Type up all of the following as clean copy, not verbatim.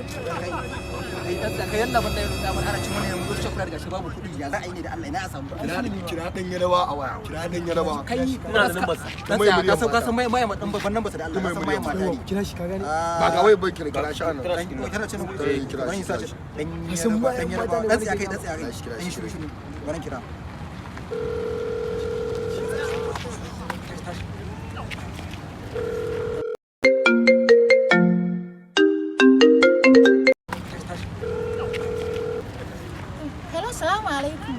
Kai dan kai yalla ban da yaro da ana cin wani yanzu shi kula daga shi babu kuɗi, ya za a yi ne da Allah, ina a samu kuɗi? Kira dan Yarawa a waya, kira dan Yarawa. Kai, ina da lambar sa. Dan tsaya, ka san mai mai dan babban lambar sa da Allah, ka san mai mata ne. Kira shi, ka gane? Ba ga wai bai, kira, kira shi anan. Dan kira ce ne. Eh, kira bari shi, sa kira ce shi. Dan San Yarawa, dan mayan Yarawa. mata ne Dan tsaya kai, wani dan tsaya kai. Kira shi, kira Dan shi. Shiru shiru, bari kira. Hello, salamu alaikum.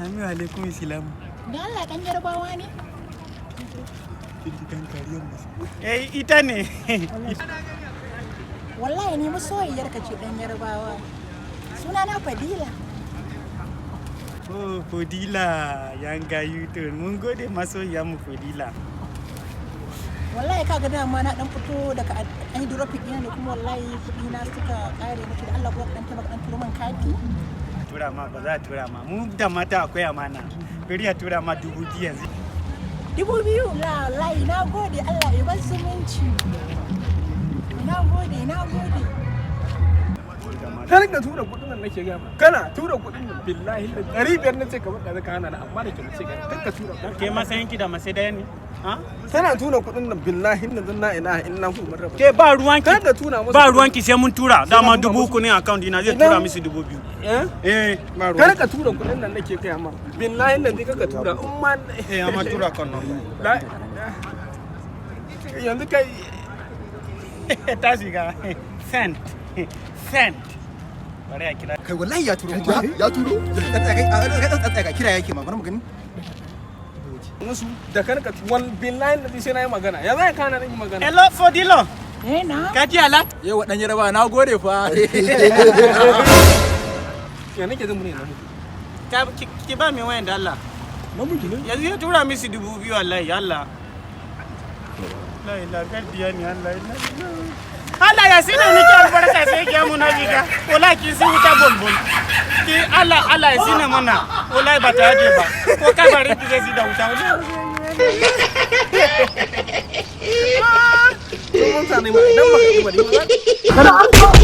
Amin, alaikum salam. Da Allah, ɗan Yarbawa ne? Eh, ita ne. Wallahi ni masoyiyar ka ce, ɗan Yarbawa. Sunana Fadila. Oh, Fodila, yanga yuto. Mun gode, masoyiya mu Fodila. Wallahi kaga dama na ɗan fito daga an yi dropping ɗina ne, kuma wallahi kuɗi na suka ƙare, nake da Allah ko ɗan taimaka ɗan turo man kati. Tura ma, ba za a tura ma. Mu da mata akwai amana. Bari a tura ma 2,000 yanzu. 2,000, la wallahi na gode, Allah ya bar zumunci. Na gode, na gode. Kar ka tura kuɗin nan, nake gaya ma. Kana tura kuɗin nan, billahi da 500 na ce kamar da ka hana ni, amma da ke ce kar ka tura. Ke masayin ki da masai daya ne? Ha? Tana tura kuɗin nan, billahi da na ilaha illa hu mun raba. Ke, ba ruwanki. Kar ka tura musu. Ba ruwanki, sai mun tura. Dama tura 3,000 musu. ne account dina, zai tura musu 2,000. Eh? Eh, ba Kar ruwanki. ka tura kuɗin nan, nake gaya ma. Billahi da kar ka tura in ma Eh, amma tura kan nan. Yanzu kai Ta shiga. Send. Send. Bari a kira. Kai, wallahi ya turo kuma. Ya turo. Dan tsaya kai, dan tsaya kai, kira yake ma, bari mu gani. Musu da kar ka wal, billahi da sai na yi magana. Ya zai kana yi magana. Hello, Fodilo. Eh na. Ka ji alert? Yawa, dan Yarbawa, na gode fa. Ya nake jin murya namiji. Ka ki ba mi wayan da Allah. Namiji ne. Yanzu ya tura misi 2,000, wallahi Allah. La ilaha biya ni Allah ila. Allah ya sina miki albarka, sai ki mu na jiga. Wallahi ki si wuta bolbol. Ki Allah, Allah ya sina mana. Wallahi ba ta yaje ba. Ko ka bari ki zai da wuta. Sun mun sani ma idan baka yi ba ni ma.